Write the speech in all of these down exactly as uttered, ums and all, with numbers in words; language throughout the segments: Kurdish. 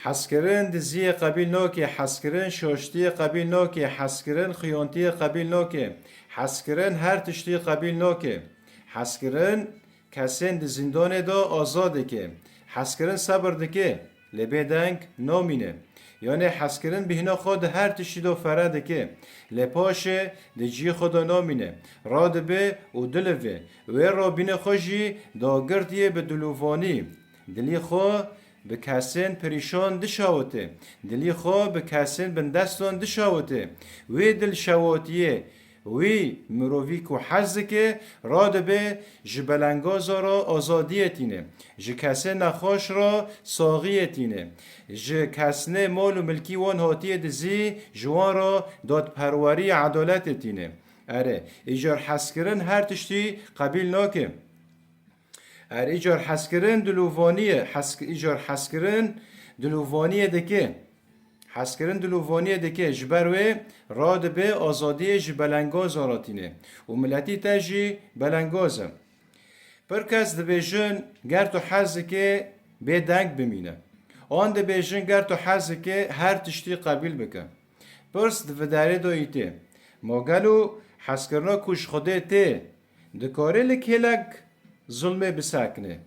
Hezkirin diziyê qebîl nake, hezkirin şaştiyê qebîl nake, hezkirin xiyontiyê qebîl nake, hezkirin her tiştî qebîl nake. Hezkirin kesên di zîndanê de azad dike. Hezkirin sebir dike, lê bêdeng namîne. Yanê hezkirin bîhna xwe di her tiştî de fere dike. Lê paşê di cihê xwe de namîne. Radibe û dilivê. Wê rabînê xwe jî dagirtiyê bi dilûvanî. Dilî xwe bi kesên perîşan dişawite. Dilî xwe bi kesên bindestan dişawite. Wê dilşewatiyê wî mirovî ku hez dike, radibe ji belengaza re azadiyê tîne. Ji kesê nexweş re saxiyê tîne. Ji kesnê mal û milkî wan hatiye dizî, ji wan re dadperwerî, edaletê tîne. Erê, îcar hezkirin her tiştî qebîl nake. Er îcar hezkirin dilûvanî ye, hesk-, îcar hezkirin dilûvaniyê dike. Hezkirin dilûvaniyê dike, ji ber wê radibe azadiyê ji belengaza re tîne û miletî te jî belengaz e. Pir kes dibêjin, ger tu hez dike, bê deng bimîne. An dibêjin, ger tu hez dike, her tiştî qebîl bike. Pirs di vê derê de îtê. Ma gelo hezkirina ku ji Xwedê tê, dikare li kêlek zulmê bisekine?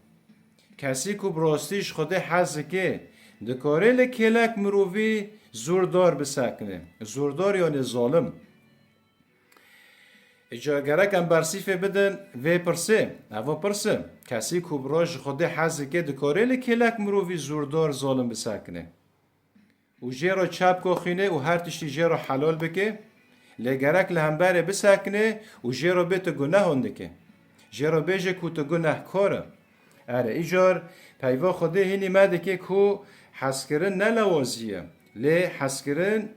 Kesî ku bi rastî ji Xwedê hez dike, dikare li kêlek mirovî zûrdar bisekine? Zûrdar yanê zalim. Îcar gerek em bersîfê bidin vê pirsê. Evo pirs e. Kesî ku bi rastî ji Xwedê hez dike, dikare li kêlek mirovî zûrdar, zalim bisekine? Û jê re çap koxîne û her tiştî jê re helal bike, lê gerek li hemberê bisekine û jê re bê tu gunehon dike. Jê re bêje ku tu gunehkar e. Erê, îcar peyva Xwedê hînî me dike ku hezkirin ne lewazî ye. Lê hezkirin,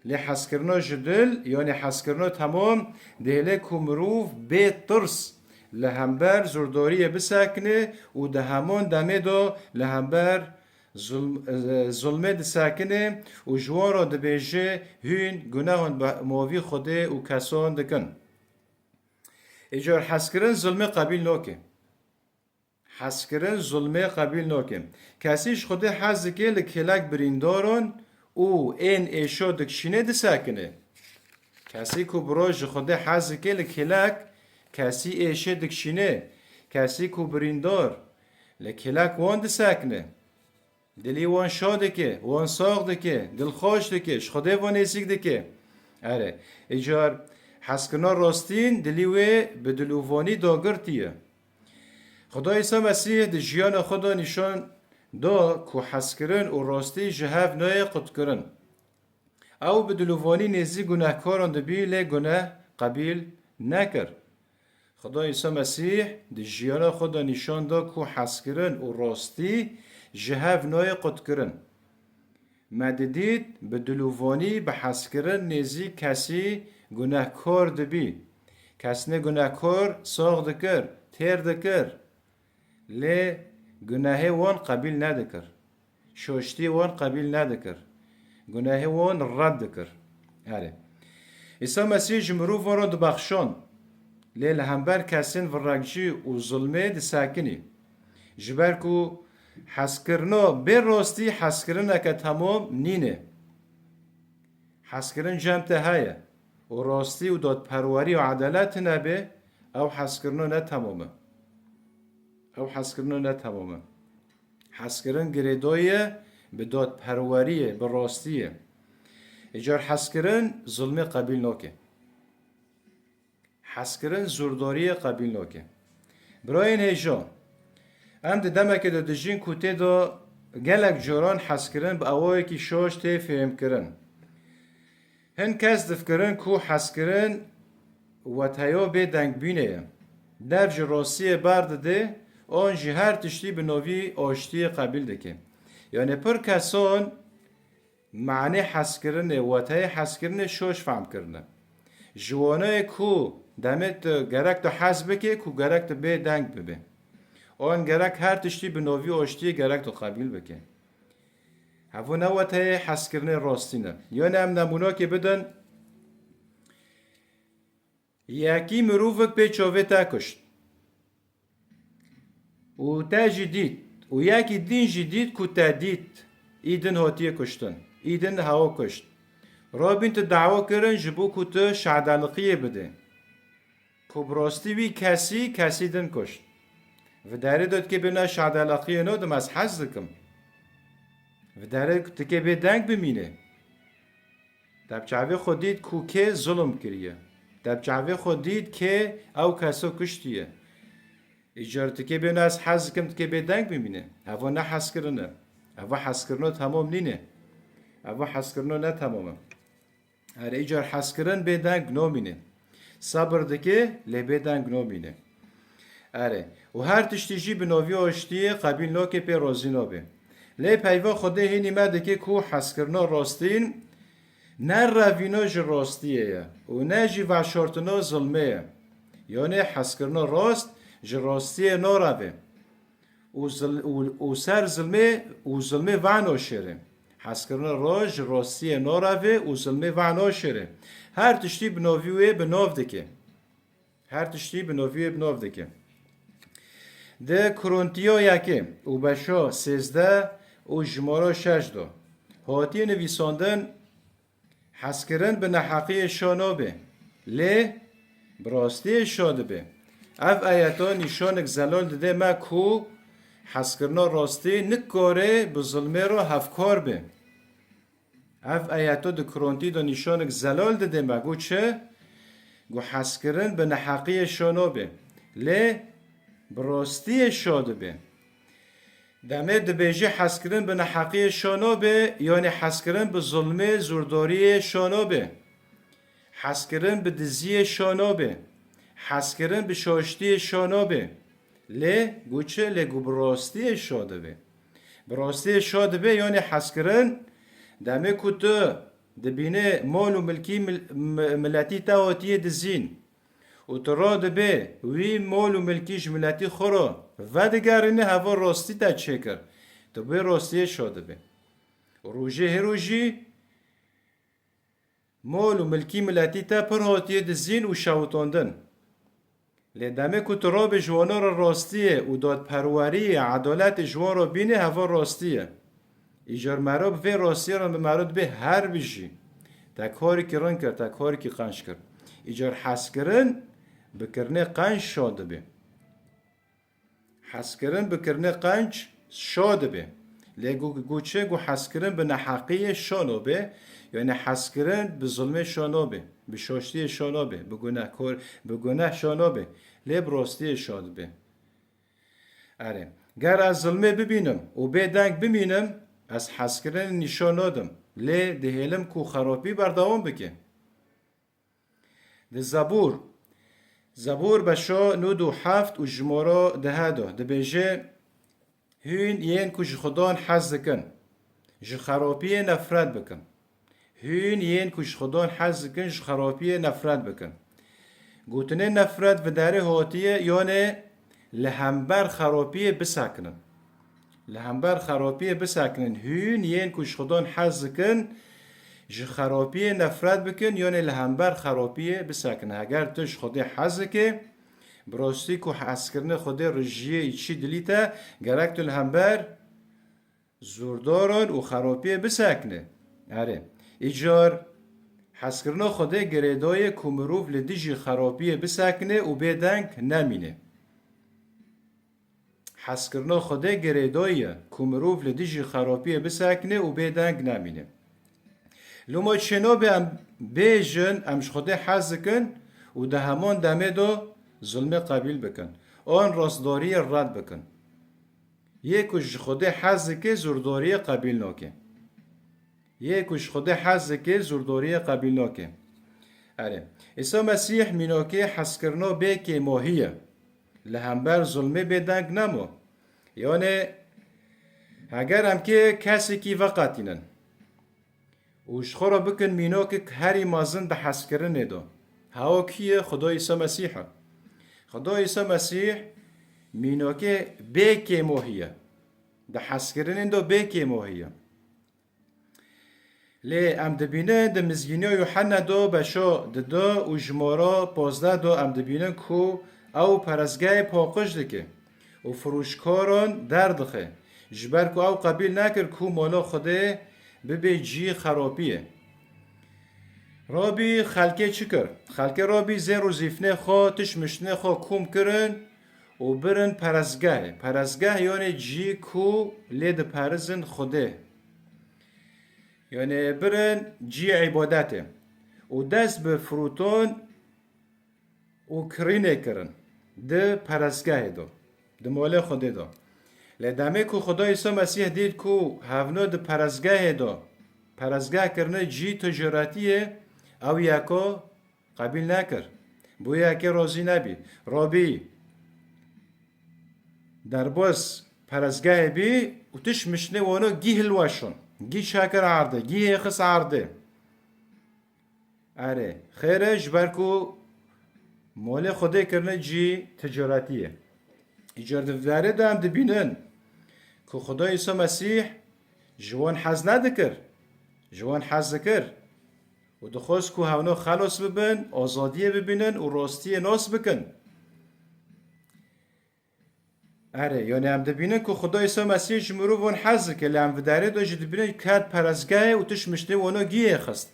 lê hezkirina ji dil, yanê hezkirina temam, dihêle ku mirov bê tirs li hember zûrdariyê bisekine û di heman demê de li hember zulm-, e, zulmê disekine û ji wan re dibêje, hûn gunehon bi mavî Xwedê û kesan dikin. Îcar hezkirin zulmê qebîl nake. Hezkirin zulmê qebîl nake. Kesî ji Xwedê hez dike, li kêlek birîndaran û ên êşa dikişîne disekine. Kesî ku bi roj ji Xwedê hez dike, li kêlek kesî êşê dikişîne. Kesî ku birîndar, li kêlek wan disekine. Dilî wan şa dike, wan sax dike, dilxweş dike, ji Xwedê wan nêzîk dike. Erê, îcar hezkirina rastîn dilî wê bi dilûvanî dagirtî ye. Xuda Îsa Mesîh di jiyana xwe de nîşan da ku hezkirin û rastî ji hev nayê qutkirin. Ew bi dilûvanî nêzî gunehkaran dibî, lê guneh qebîl nekir. Xuda Îsa Mesîh di jiyana xwe de nîşan da ku hezkirin û rastî ji hev nayê qutkirin. Me didît, bi dilûvanî, bi hezkirin nêzî kesî gunehkar dibî. Kesnê gunehkar sax dikir, têr dikir. Lê gunehê wan qebîl nedikir. Şoştiyê wan qebîl nedikir. Gunehê wan red dikir. Erê. Îsa Mesîh ji mirovan re dibexşand. Lê li hember kesên virekcî û zulmê disekinî. Ji ber ku hezkirina bê rastî hezkirineke temam nîne. Hezkirin cem te heye û rastî û dadperwerî û edalet tune be, ew hezkirina ne temam e. Ew hezkirina ne temam e. Hezkirin girêdayî ye bi dadperweriyê, bi rastiyê. Îcar hezkirin zulmê qebîl nake. Hezkirin zûrdariyê qebîl nake. Birayên hêja, em di demekê de dijîn ku tê de gelek caran hezkirin bi awayekî şaş tê fêhmkirin. Hin kes difikirin ku hezkirin weteya bêdengbûnê ye. Dev ji rastiyê berdide, an jî her tiştî bi navî aştiyê qebîl dike. Yanê pir kesan manê hezkirinê, weteyê hezkirinê şoş fehm kirine. Ji wanayê ku demê tu gerek tu hez bike ku gerek tu bê deng bibe. An gerek her tiştî bi novî aştiyê gerek tu qebîl bike. Hevo ne weteyê hezkirinê rastî ne. Yanê em nemûnakê bidin. Yekî mirovik pê çavê te kuşt. Û te jî dît. Û yekî din jî dît ku te dît. Î din hatiye kuştin. Î din hawa kuşt. Rabîn tu dawa kirin ji bo ku tu şadeliqiyê bidê. Ku bi rastî wî kesî, kesî din kuşt. Vê derê de dikê bêna şadeliqiyê no dim ez hez dikim. Vê derê dikê bê deng bimîne. Te bi çavê xwe dît ku kê zulm kiriye. Te bi çavê xwe dît kê ew keso kuştiye. Îcar dikê bêna ez hez dikim dikê bê deng bimîne. Eva ne hezkirin e. Eva hezkirino temam nîne. Eva hezkirino ne temam e. Erê, îcar hezkirin bê deng nomîne. Sebir dike, lê bê deng nomîne. Erê, û her tiştî jî bi novî aştiyê qebîl noke pê rozî nobe. Lê peyva Xwedê hînî me dike ku hezkirina rastîn ne revîna ji rastiyê ye û ne jî veşartina zilmê ye. Yanê hezkirina rast ji rastiyê noreve. û zil-, û, û ser zilmê, û zilmê vano şêrê. Hezkirina roj ji rostiyê norevê û zilmê vano şêrê. Her tiştî bi novî wê bi nov dike. Her tiştî bi novî wê bi nov dike. Di Korintiyo yekê û beşo sêzdeh û jimaro şeş do hatiye nivîsandin, Hezkirin bi neheqiyê şo nobe, lê bi rastiyê şo dibe. Ev ayeto nîşanek zelal dide me ku hezkirina rastî nikare bi zilmê re hevkar be. Ev ayeto di Kurantî de nîşanek zelal dide me ku çi? Ku hezkirin bi neheqiyê şo nobe, lê bi rastiyê şo dibe. Demê dibêje hezkirin bi neheqiyê şo nobe, yanî hezkirin bi zulmê, zûrdariyê şo nobe. Hezkirin bi diziyê şo nobe. Hezkirin bi şaştiyê şo nobe. Lê gu çi? Lê gu bi rastiyê şo dibe. Bi rastiyê şo dibe, yanî hezkirin demê ku tu dibîne mal û milkî mil-, mi-, miletî te hatiye dizîn. û tu radibê wî mal û milkî ji miletî xwe re vedigerîne, heva rastî te çêkir. Tu bê rastiyê şo dibê. Rojê hêro jî mal û milkî miletî te pir hatiye dizîn û şewitandin. Lê demê ku tu rabê ji wana re rastiyê û dadperweriyê, edaletê ji wan re bînê, heva rastî ye. Îcar mero bi vê rastiyê re bi mero dibê her bijî. Te karekî rind kir, te karekî qenc kir. Îcar hezkirin bi kirinê qenc şo dibe. Hezkirin bi kirinê qenc şo dibe. Lê gu, gu çi? Gu hezkirin bi neheqiyê şo nobe. Yanî hezkirin bi zulmê şo nobe. Bi şaştiyê şo nobe. Bi gunehkor, bi guneh şo nobe. Lê bi rastiyê şo dibe. Erê, ger ez zilmê bibînim û bê deng bimînim, ez hezkirinê nîşo nadim, lê dihêlim ku xerapî berdewam bike. Di Zebûr, Zebûr beşo nod û heft û jimaro deh de dibêje, Hûn yên ku ji Xudan hez dikin, ji xerapiyê nefret bikin. Hûn yên ku ji Xudan hez dikin, ji xerapiyê nefret bikin. Gotinê nefret bi derê hatiye, yanê li hember xerapiyê bisekinin. Li hember xerapiyê bisekinin. Hûn yên ku ji Xudan hez dikin, ji xerapiyê nefret bikin, yanê li hember xerapiyê bisekinin. Heger tu ji Xwedê hez dikê, bi rastî ku hezkirinê Xwedê rijiyê îçî dilî te, gerek tu li hember zûrdaran û xerapiyê bisekine. Erê, îcar hezkirina Xwedê girêdayê ku mirov li dijî xerapiyê bisekine û bêdeng nemîne. Hezkirina Xwedê girêdayê ku mirov li dijî xerapiyê bisekine û bêdeng nemîne. Loma çênabe em bêjin, em ji Xwedê hez dikin û di heman demê de zilmê qebîl bikin. An rastdariyê red bikin. Yê ku ji Xwedê hez dike, zûrdariyê qebîl nake. Yê ku ji Xwedê hez dike, zûrdariyê qebîl nake. Erê, Îsa Mesîh mînakê hezkirina bê kêmohî ye. Li hember zulmê bêdeng nemo. Yanê, heger em kê kesekî veqetînin, û ji xwe re bikin mînokek herî mezin di hezkirinê de. Hewa kî ye? Xuda Îsa Mesîh e. Xuda Îsa Mesîh mînokê bê kêmohî ye. Di hezkirinên de bê kêmohî ye. Lê em dibînin di Mizgîniya Yuhenna de beşa di du û jimara pazdeh de em dibînin ku ew perestgehê paqij dike û firûşkaran derdixe Ji ber ku ew qebîl nekir ku mala Xwedê bibe cihê xerapiyê. Rabî xelkê çi kir? Xelkê rabî zêr û zîfinê xwe, tişt miştinê xwe kom kirin û birin perestgehê. Perestgeh yanê cî ku lê diperizin Xwedê. Yanê birin cî îbadetê. Û dest bi firotan û kirînê kirin di perestgehê de, di malê Xwedê de. Lê demê ku Xuda Îsa Mesîh dît ku hevno di perestgehê de, perestgeh kirine cî ticaretiyê, ew yeka qebîl nekir. Bo yekê razî nebî. Rabî derbas perestgehê bî û tişt miştinê wano gî hilweşon, gî çekir erdê, gî hêxis erdê. Erê, xêr e, ji ber ku molê Xwedê kirine cî ticaretiyê. Îcar di vîdare de em dibînin ku Xuda Îsa Mesîh ji wan hez nedikir, ji wan hez dikir û dixwest ku hewno xelos bibin, azadiyê bibînin û rastiyê nas bikin. Erê, yanî em dibînin ku Xuda Îsa Mesîh ji mirovan hez dike, lê em vîdarê de jî dibînin ket perestgehê û tişt miştê wano giyê xist.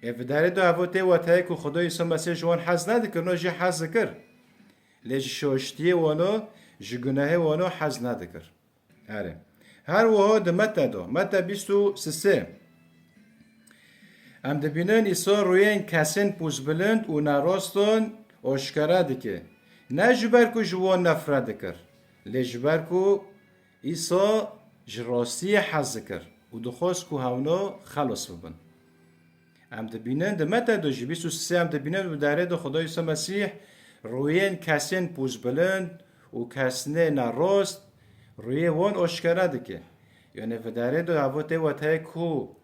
Ê vîdarê de evo tê weteyê ku Xuda Îsa Mesîh ji wan hez nedikir, no jî hez dikir. Lê ji şaştiyê wano, ji gunehê wano hez nedikir. Erê. Her wiha di Mete de, Mete bîst û sê. Em dibînin Îsa rûyên kesên pûzbilind û nerastan aşkere dike. Ne ji ber ku ji wan nefret dikir, lê ji ber ku Îsa ji rastiyê hez dikir û dixwest ku hewno xelos bibin. Em dibînin di Mete de jî bîst û sê em dibînin, di vîdarê de Xuda Îsa Mesîh rûyên kesên pûzbilind û kesnê nerast rûyê wan aşkere dike. Yanî vîdarê de evo tê weteyê ku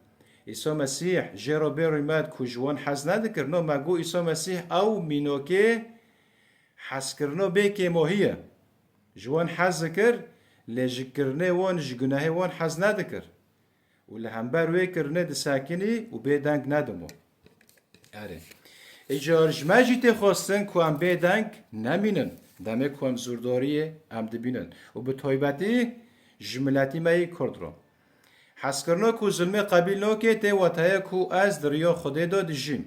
Îsa Mesîh jê re bê rûmet ku ji wan hez nedikir. No me got Îsa Mesîh ew mînokê hezkirino bê kêmohî ye. Ji wan hez dikir, lê ji kirinê wan, ji gunehê wan hez nedikir. Û li hember wê kirinê disekinî û bêdeng nedimo. Erê. Îcar ji me jî tê xwestin ku em bêdeng nemînin. Demê ku em zûrdariyê em dibînin. Û bi taybetî ji miletî me yî Kurd re. Hezkirina ku zilmê qebîl nake tê weteye ku ez di riya Xwedê de dijîm.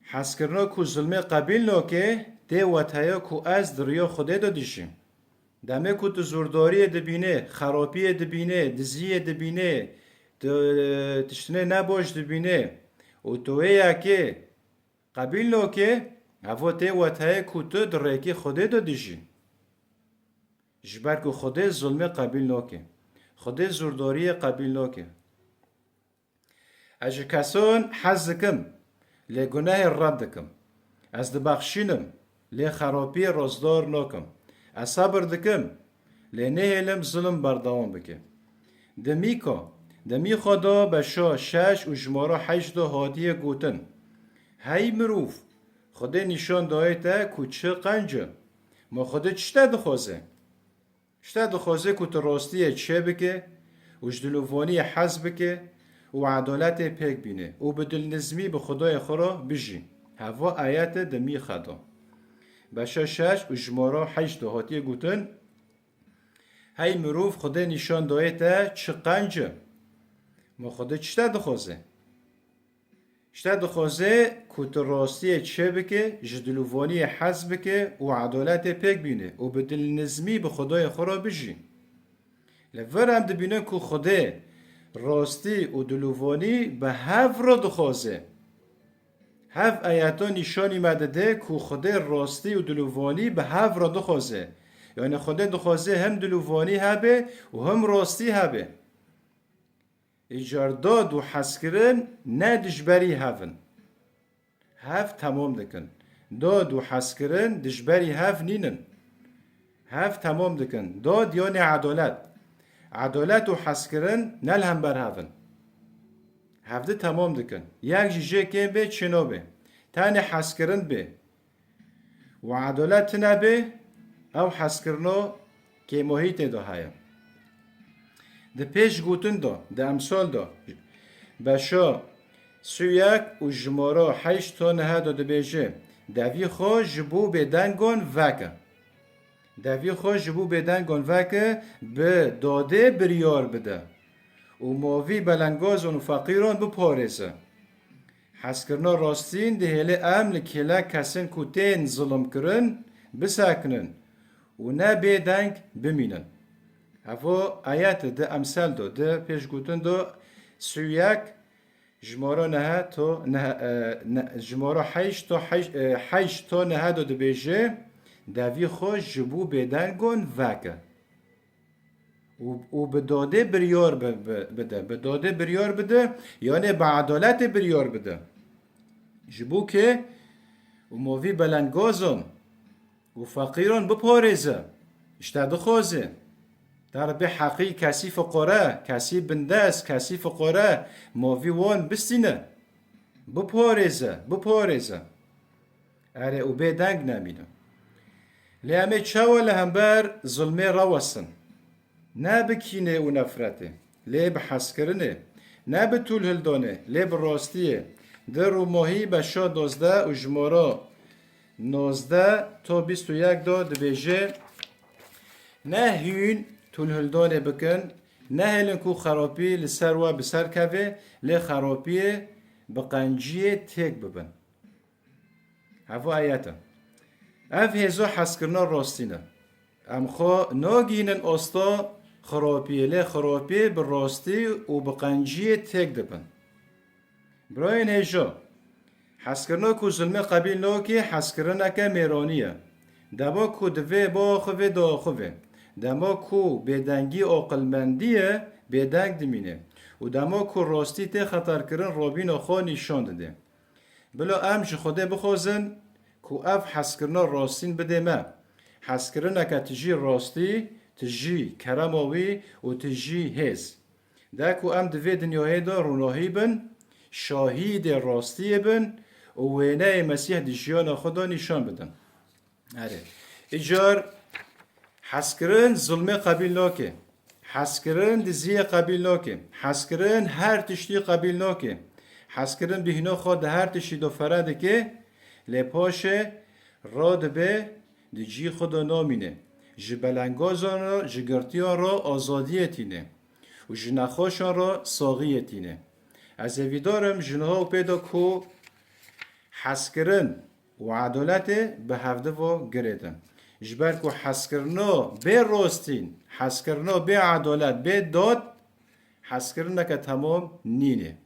Hezkirina ku zilmê qebîl nake tê weteye ku ez di riya Xwedê de dijîm. Demê ku tu zûrdariyê dibînê, xerapiyê dibînê, diziyê dibînê, tu tiştinê nebaş dibînê û tu wê yekê qebîl nake, evo tê weteye ku tu di rêkê Xwedê de dijî. Ji ber ku Xwedê zulmê qebîl nake. Xwedê zûrdariyê qebîl nake. Ez ji kesan hez dikim, lê gunehê red dikim. Ez dibexşînim, lê xerapiyê razdar nakim. Ez sebir dikim, lê nehêlim zilm berdewam bike. Di Mîka, di Mîka de beşa şeş û jimara heşt de hatiye gotin, Hey mirov, Xwedê nîşan dayê te ku çi qenc e. Ma Xwedê çi te dixwaze? Ji te dixwaze ku tu rastiyê çêbike û ji dilovaniyê hez bike û edaletê pêk bîne û bi dilnizmî bi Xwedayê xwe re bijî. Heva ayete di Mîka de. Beşa şeş û jimara heşt de hatiye gotin, Hey mirov, Xwedê nîşan dayê te çi qenc e. Ma Xwedê çi te dixwaze? Ji te dixwaze ku tu rastiyê çêbike, ji dilovaniyê hez bike û edaletê pêk bîne û bi dilnizmî bi Xwedayê xwe re bijî. Li vir em dibînin ku Xwedê rastî û dilovanî bi hev re dixwaze. Hev ayeta nîşanî me dide ku Xwedê rastî û dilovanî bi hev re dixwaze. Yanî Xwedê dixwaze him dilovanî hebe û him rastî hebe. Îcar dad û hezkirin ne dijberî hev in. Hev temam dikin. Dad û hezkirin dijberî hev nînin. Hev temam dikin. Dad yanî edalet. Edalet û hezkirin ne li hember hev in. Hevdi temam dikin. Yek jî jê kêm bê çê nabe. Tenê hezkirin bê. Û edalet tune bê, ew hezkirino kêmohî tê de heye. Di pêşgotin de, di Emsal de, beşa sî û yek û jimara heşt ta neh de dibêje, Devî xwe ji bo bêdengan veke. Devî xwe ji bo bêdengan veke, bi dadê biryar bide û mavî belengazan û feqîran biparêze. Hezkirina rastîn dihêle em li kêlek kesên ku tên zilimkirin bisekinin û ne bêdeng bimînin. Evo ayet di Emsel do, di pêşgotin do, siyek, jimara nehe to nehe, e, ne, jimara heşt to heşt, e, heşt to nehe do dibêje, devî xwe ji bo bêdengon veke. Û, û bi dadê biryar bi, bi, bide. Bi dadê biryar bide, yanê bi edaletê biryar bide. Ji bo ke û movî belengazon û feqîron biparêze. Ji te dixwaze. Te re bê heqî kesî fiqore, kesî bindest, kesî fiqore, movî wan bistîne. Biparêze, biparêze. Erê û bêdeng nemîne. Lê em ê çawa li hember zilmê rewesin? Ne bi kînê û nefretê, lê bi hezkirinê. Ne bi tûlhildanê, lê bi rastiyê. Di Rûmohî beşa dozdeh û jimara nozdeh to bîst û yek de dibêje, ne hûn tûlhildanê bikin, nehêlin ku xerapî li ser we bi ser keve, lê xerapiyê bi qenciyê têk bibin. Heva ayet e. Ev hêza hezkirina rastî ne. Em xwe nagihînin asta xirapiyê, lê xirapiyê bi rastî û bi qenciyê têk dibin. Birayên hêja, hezkirina ku zilmê qebîl nake, hezkirineke mêranî ye. Dema ku divê biaxivê, diaxivê. Dema ku bêdengî aqilmendî ye, bêdeng dimîne. Û dema ku rastî tê xeterkirin, rabîna xwe nîşan dide. Bila em ji Xwedê bixwazin ku ev hezkirina rastîn bidê me. Hezkirineke tijî rastî, tijî kerema wî û tijî hêz. De ku em di vê dinyayê de rûnahî bin, şahîdê rastiyê bin û wêneyê Mesîh di jiyana xwe de nîşan bidin. Erê. Îcar hezkirin zilmê qebîl nake. Hezkirin diziyê qebîl nake. Hezkirin her tiştî qebîl nake. Hezkirin bîhna xwe di her tiştî de fere dike, lê paşê radibe di cî xwe de namîne. Ji belengazan re, ji girtiyan re azadiyê tîne û ji nexweşan re saxiyê tîne. Ez hêvîdar im ji niha û pê de ku hezkirin û edaletê bi hevdivo girêdin. Ji ber ku hezkirina bê rastîn, hezkirina bê edalet, bê dad, hezkirineke temam nîne.